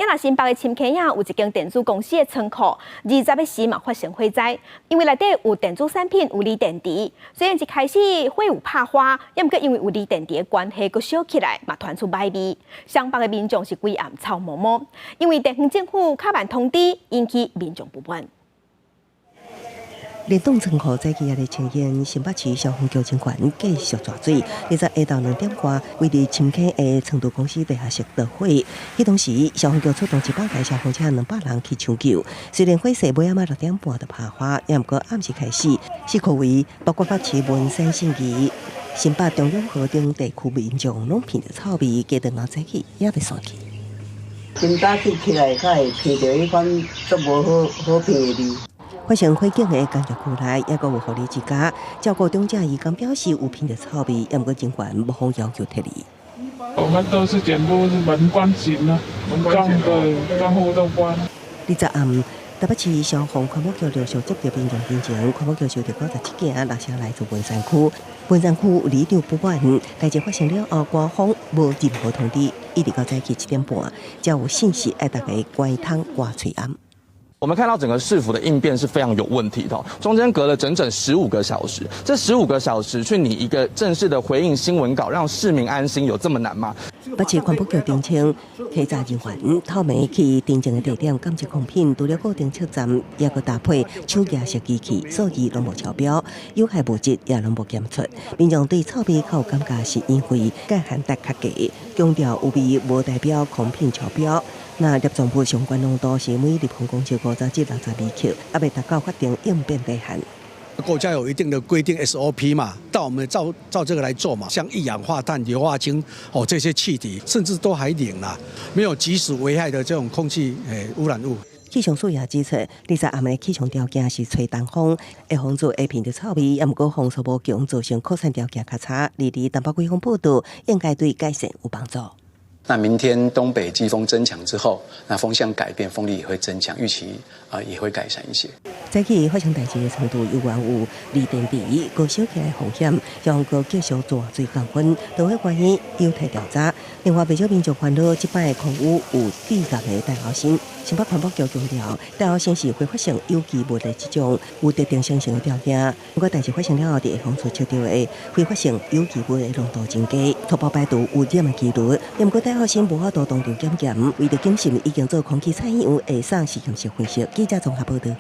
也若新北的深坑仔有一間電子公司的倉庫，20日時嘛發生火災，因為內底有電子產品有鋰電池，雖然一開始火有拍花，也毋過因為有鋰電池的關係，閣燒起來嘛傳出歹味。雙北的民眾是規暗臭毛毛，因為地方政府較慢通知，引起民眾不滿。連棟倉庫早起也咧呈現，新北市消防局警員繼續抓水。20下晝2點外，位佇深坑的倉儲公司地下室著火。彼當時，消防局出動100台消防車，200人去搶救。雖然火勢尾仔仔6點半就拍花，也毋過暗時開始，四區圍包括北市文山信義、新北中永和等地區民眾攏聞著臭味，加上早起猶未散去。真早起起來，才會聞著彼款足無好好聞的味。發生火警的工業區內，猶閣有護理之家，照顧長者伊講表示有聞著臭味，也毋過人員無予要求撤離。我們都是全部是門關緊啦，門關緊，對，窗戶都關。20暗，台北市消防環保局陸續接到民眾申請，環保局收到97件垃圾來自文山區，文山區有里長不滿，代誌發生了後，官方無任何通知，一直到早起7點半，才有信息愛大家關窗關喙罨。我們看到整個市府的應變是非常有問題的，中間隔了整整十五個小時，這十五個小時去擬一個正式的回應新聞稿，讓市民安心，有這麼難嗎？北市環保局澄清，稽查人員透暝去偵證的地點檢測空品，除了固定測站，猶閣搭配手提式機器，數字攏無超標，有害物質也攏無檢出。民眾對臭味較有感覺，是因為鈣含值較低，強調有味無代表空品超標。那粒狀物相關濃度是每立方公尺50至60微克，猶未達到法定應變底線。國家有一定的規定 SOP 嘛，但我們照照這個來做嘛，像一氧化碳、硫化氫哦這些氣體，甚至都還零啦，沒有即時危害的這種空氣污染物。氣象署也指出，20暗的氣象條件是吹東風，會防止會聞著臭味，也毋過風速無強，造成擴散條件較差。而佇東北季風報道，應該對改善有幫助。那明天東北季風增強之後，那風向改變，風力也會增強，預期啊也會改善一些。早起發生代誌的程度猶原有鋰電池閣燒起來風險，消防局繼續做水降溫，導火原因有待調查。另外，不少民眾煩惱，這擺空污有致癌的戴奧辛。新北環保局強調，戴奧辛是揮發性有機物的一種，有特定生成的條件。不過，代誌發生了後，佇下風處測著的揮發性有機物的濃度增加，初步排除污染的幾率。不過，戴奧辛無法度當場檢驗，為著謹慎，已經做空氣採樣，會送實驗室分析。記者綜合報導。